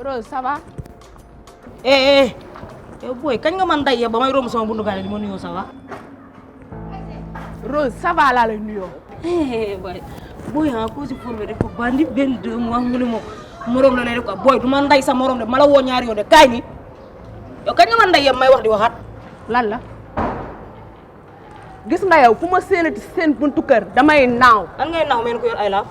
Rose ça va. yow boy kañ nga man day ya ba may romb sama bundu gaale di ma nuyoo ça va. Rose ça va laa lay nuyoo. boy boy ko si formé def ko bandi 22 mois mu ne morom la lay def ko boy du ma nday sa morom de mala woo ñaari yoon de kaay ni yow kañ nga man day ya may wax di waxaat. lan la gis nga yow fu ma séenati seen buntu kër damay naaw. lan ngay naaw meen ko yor ay laaf.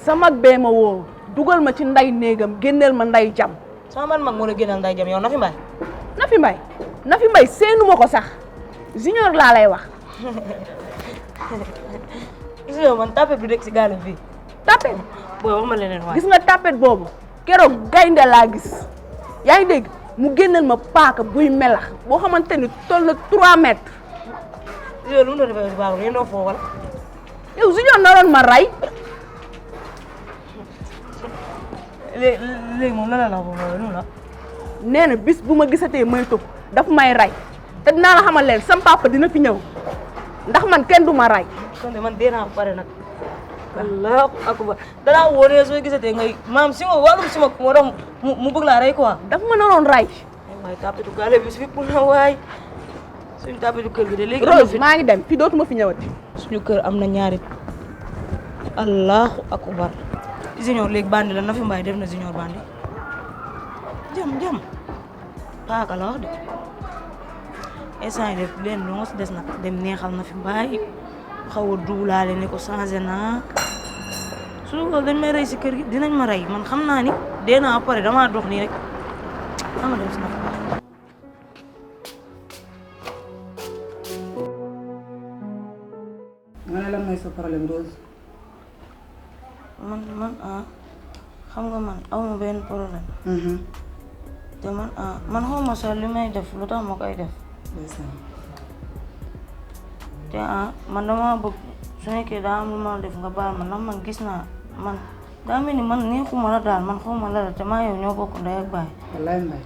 sama bee ma woo dugal ma ci nday néegam génneel ma nday jam. sama man mag moo la génnal nday jam yow Nafi Mbaye seenu ma ko sax junior laa lay wax. gis nga man tapet bi rek si gaale fii. tapet booy wax ma leneen waay. gis nga tapet boobu keroog gaynde laa gis yaa ngi dégg mu génneel ma paaka buy melax boo xamante ni toll na 3 mètres. yow lu mu doon defee baaxul yéen doo foo wala. yow junior naroon ma rey. léegi moom lan la ko noonu la. nee na bis bu ma gisatee may tëb daf may rey te dinaa la xamal leen sam papa dina fi ñëw ndax man kenn du ma rey. kon de man dee naa pare nag. Allahu akbar danaa wóoree soo gisatee ngay maam si ma wàllum si ma moo tax mu bëgg laa rey quoi. daf ma naroon rey. waaye tapetu gaale bi fi pour na waay suñu tapetu kër gi de léegi. Rose maa ngi dem fi dootuma fi ñëwati. suñu kër am na ñaari. Allahu akbar. junior léegi bandi la Nafi Mbaye def na junior bandi. jam paaka la wax de instant yi def leen lu ngos des nag dem neexal Nafi Mbaye xaw a duulaale ne ko changé naa su ko dañ may rey si kër gi dinañ ma rey man xam naa ni dee naa pare damaa dox nii rek ama dem si Nafi Mbaye. nga ne lan mooy sa problème Rose. man xam nga man awma benn problème. te man xawma sax li may def lu tax ma koy def. te man dama bëgg su nekkee daa am lu ma def nga baal ma ndax man gis naa man daa mel ni man neexuma la daal man xawma la te maa yow ñoo bokk ndey ak baay. wallaay Mbaye.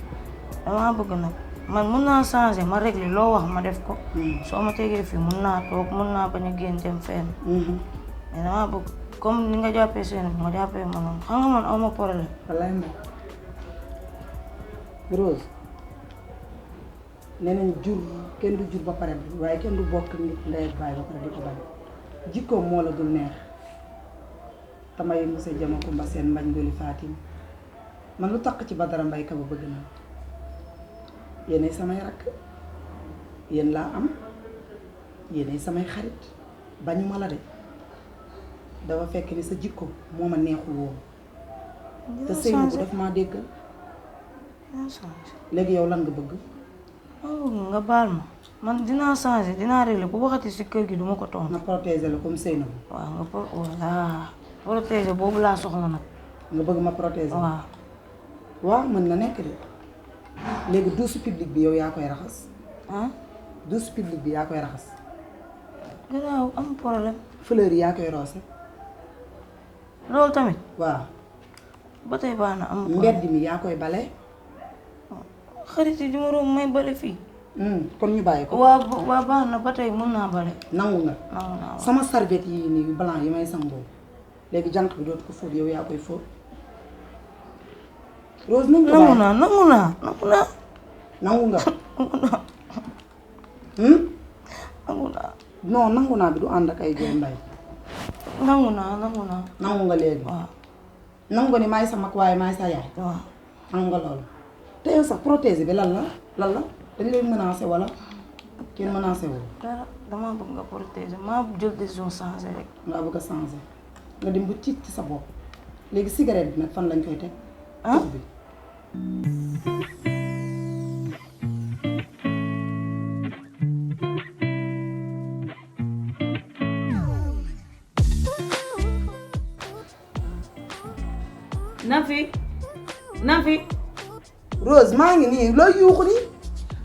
dama bëgg nag man mun naa changer ma régler loo wax ma def ko. soo ma tegee fii mun naa toog mun naa bañ a génn dem fenn. mais dama bëgg comme ni nga jàppee seen bi ma jàppee ma noonu xam nga man awma problème. wallaay Mbaye. Rose nee nañ jur kenn du jur ba pare waaye kenn du bokk nit ndey ak baay ba pare di ko bañ jikkoom moo la dul neex tamay monsieur Jama Kumba seen mbañ doli Fatim man lu takk ci Badara Mbaye Kaba bëgg naa yéenay samay rakk yéen laa am yéenay samay xarit bañu ma la de dafa fekk ni sa jikko moo ma neexul woon te sëy bu daf maa déggal léegi yow lan nga bëgg. nga baal ma man dinaa changer dinaa régler bu waxati si kër gi duma ko tontu. nga protéger la comme sëy na bu. waaw nga voilà protéger boobu laa soxla nag. nga bëgg ma protéger. waaw mën na nekk de léegi douche publique bi yow yaa koy raxas. douche publique bi yaa koy raxas. gannaaw am problème. fleur yi yaa koy roose. loolu tamit. waaw. ba tey baax na am. mbedd mi yaa koy bale. xarit yi di ma romb may bale fii. kon ñu bàyyi ko. waaw baax na ba tey mën naa bale. nangu nga. nangu naa sama serviette yi nii blanc yi may sangoo léegi jànq bi dootu ko fóot yow yaa koy fóot. Rose nañ ko bàyyi nangu naa. nangu nga. nangu naa. non nangu naa bi du ànd ak ay jooy Mbaye. nangu naa. nangu nga léegi. waaw. nangu nga ni maay sa mag waaye maay sa yaay. waaw. nangu nga loolu. te yow sax protéger bi lan la dañ lay menacer wala kenn menacé wu. dara damaa bëgg nga protéger maa jël décision changer rek. nga bëgg a changer nga dem ba tiit ci sa bopp léegi cigarette bi nag fan lañ koy teg. bi. Nafi. Rose maa ngi nii looy yuuxu nii.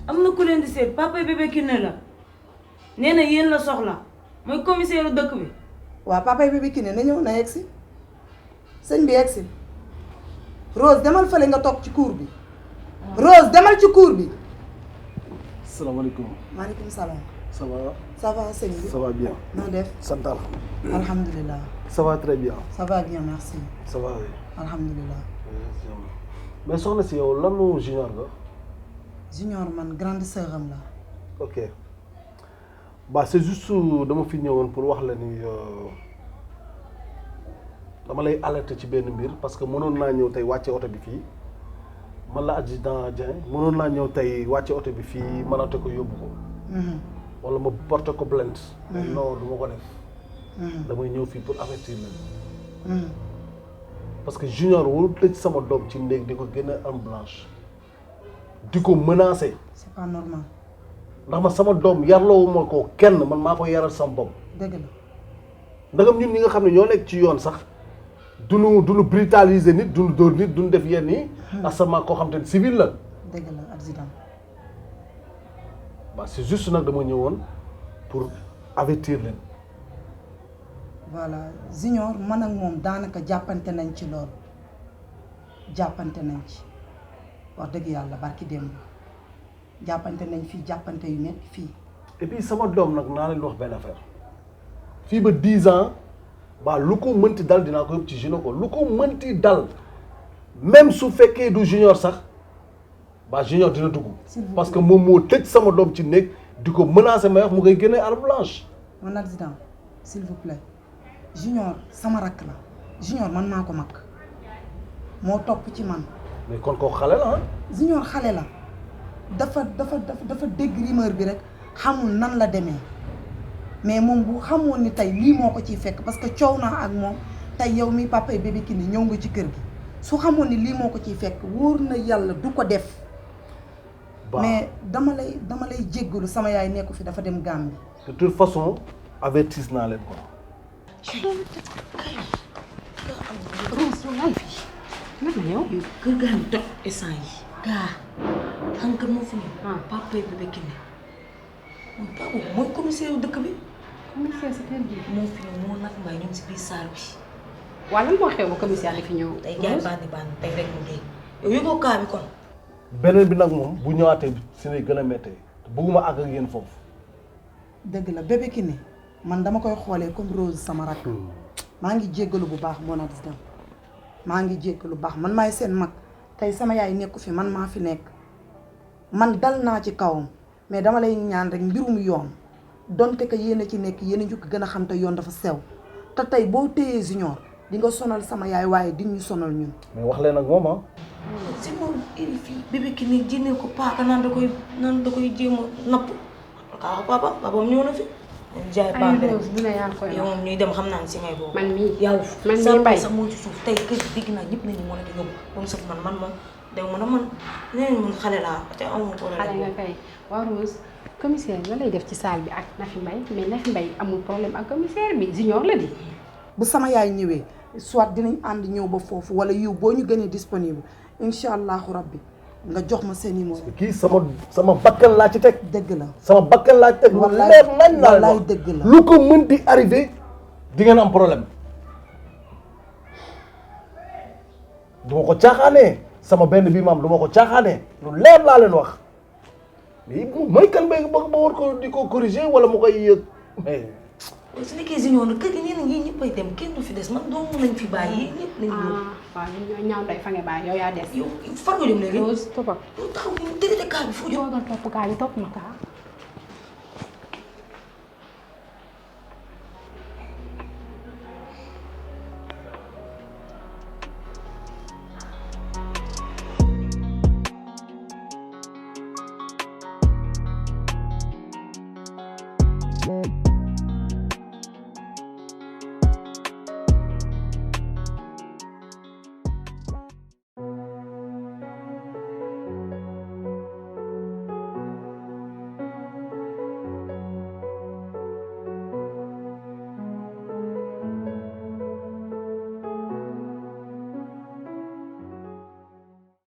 am na ku leen di seet papa bébé Kiné la nee na yéen la soxla mooy commissaire dëkk bi. waaw papa bébé Kiné na ñëw na yegg si sëñ bi yegg si Rose demal fële nga toog ci cour bi. Rose demal ci cour bi. salaamaaleykum. maaleykum salaam. ça va. ça va sëñ bi. ça va bien. noo def. sant alhamdulilah. ça va très bien. ça va bien merci. ça va oui. alhamdulilah. mais soxna si yow lanu junior nga. junior man grande sœur am la. ok bah c'est juste dama fi ñëwoon pour wax la ni dama lay alerter ci benn mbir parce que mënoon naa ñëw tey wàcce oto bi fii man la adjudant Dieng mënoon naa ñëw tey wàcce oto bi fii mënate ko yóbbu ko. wala ma porté ko plainte. non du ma ko def. damay ñëw fii pour avertir leen. parce que junior warul tëj sama doom ci néeg di ko génne arme blanche di ko menacer. c'est pas normal. ndax ma sama doom yarlawuma ko kenn man maa ko yaral sama bopp. dëgg la. ndagam ñun ñi nga xam ne ñoo nekk ci yoon sax duñu brutaliser nit duñu dóor nit duñu def yenn yi. asamaan koo xam te ne civil la. dëgg la adjudant. waaw c'est juste nag dama ñëwoon pour avertir leen. voilà junior man ak moom daanaka jàppante nañ ci loolu jàppante nañ ci wax dëgg yàlla barki démb jàppante nañ fii jàppante yu metti fii. et puis sama doom nag naa leen wax benn affaire fii ba 10 ans ba lu ko mënti dal dinaa ko yóbbu ci gynéco lu ko mënti dal même su fekkee du junior sax ba junior dina dugg. parce que moom moo tëj sama doom ci néeg di ko menacer may wax mu koy génne arme blanche. mon adjudant s'il vous plaît junior sama rakk la junior man maa ko mag moo topp ci man. mais kon koo xale la ah. junior xale la dafa dégg rumeur bi rek xamul nan la demee mais moom bu xamoon ni tey lii moo ko ciy fekk parce que coow naa ak moom tey yow mi papa yi bébé Kiné ñëw nga ci kër gi su xamoon ni lii moo ko ciy fekk wóor na yàlla du ko def. mais dama lay jéggalu sama yaay nekku fi dafa dem Gambie. de toute façon avertis naa leen ko. Rose yow lan fii naka yow kër gaa ngi toj instant yi gaa xam nga moo fi ñëw papa yi bébé Kiné mooy papa mooy commissaire dëkk bi commissaire si kër gi. moo fi ñëw moo nag mbay ñoom si biir salle bi waaw lan moo xew ba commissaire di fi ñëw. tey jaay bandi tey rek mu dee yow yëgoo kaa bi kon beneen bi nag moom bu ñëwaatee si ne gën a méttee bëgguma àgg ak yéen foofu. dëgg la bébé Kiné man dama koy xoolee comme Rose sama rakk. maa ngi jéggalu bu baax mon adjudant maa ngi jéggalu bu baax man maay seen mag tey sama yaay nekku fi man maa fi nekk man dal naa ci kawam mais dama lay ñaan rek mbirum yoon donte que yéen a ci nekk yéen a njëkk gën a xam te yoon dafa sew te tey boo téyee junior di nga sonal sama yaay waaye di ñu sonal ñun. mais wax leen ak moom ah. si moom iri fii bébé Kiné jénnee ko paaka naan da koy jéem a napp kaa papa papam ñëw na fi jaay bandi dina yaa koy yow moom ñuy dem xam naa ne si ngay boobu man mii yow man mii mbay sax moo ci suuf tey kër gi dégg naa ñëpp nañu mën a di yóbbu ba mu sëf man moom dem mën a man nee nañ man xale laa te amul ko xale nga kay waa Rose commissaire la lay def ci salle bi ak Nafi Mbaye mais Nafi Mbaye amul problème ak commissaire bi junior la di. bu sama yaay ñëwee soit dinañ ànd ñëw ba foofu wala yiw boo ñu gënee disponible incha allahu rabbi nga jox ma seen numéro. kii sama bakkan laa ci teg. dëgg la sama bakkan laa ci teg. wallaay leer nañ la wallaay dëgg la lu ko mën di arrivé di ngeen am problème duma ko caaxaanee sama benn bii maam duma ko caaxaanee lu leer laa leen wax mais mooy kan ba war ko di ko corriger wala mu koy yëg mais. su nekkee junior nag kër gi nee na ñii ñëppay dem kenn du fi des man doomu nañ fi bàyyi yéen ñëpp nañ ñëw. waaw ñun ñaaw day fa nga bàyyi yow yaa des. yow far nga jëm léegi. Rose topp ak. yow taxaw ñu dégg kaa bi foo jëm. toogal topp kaa yi topp ma kaa.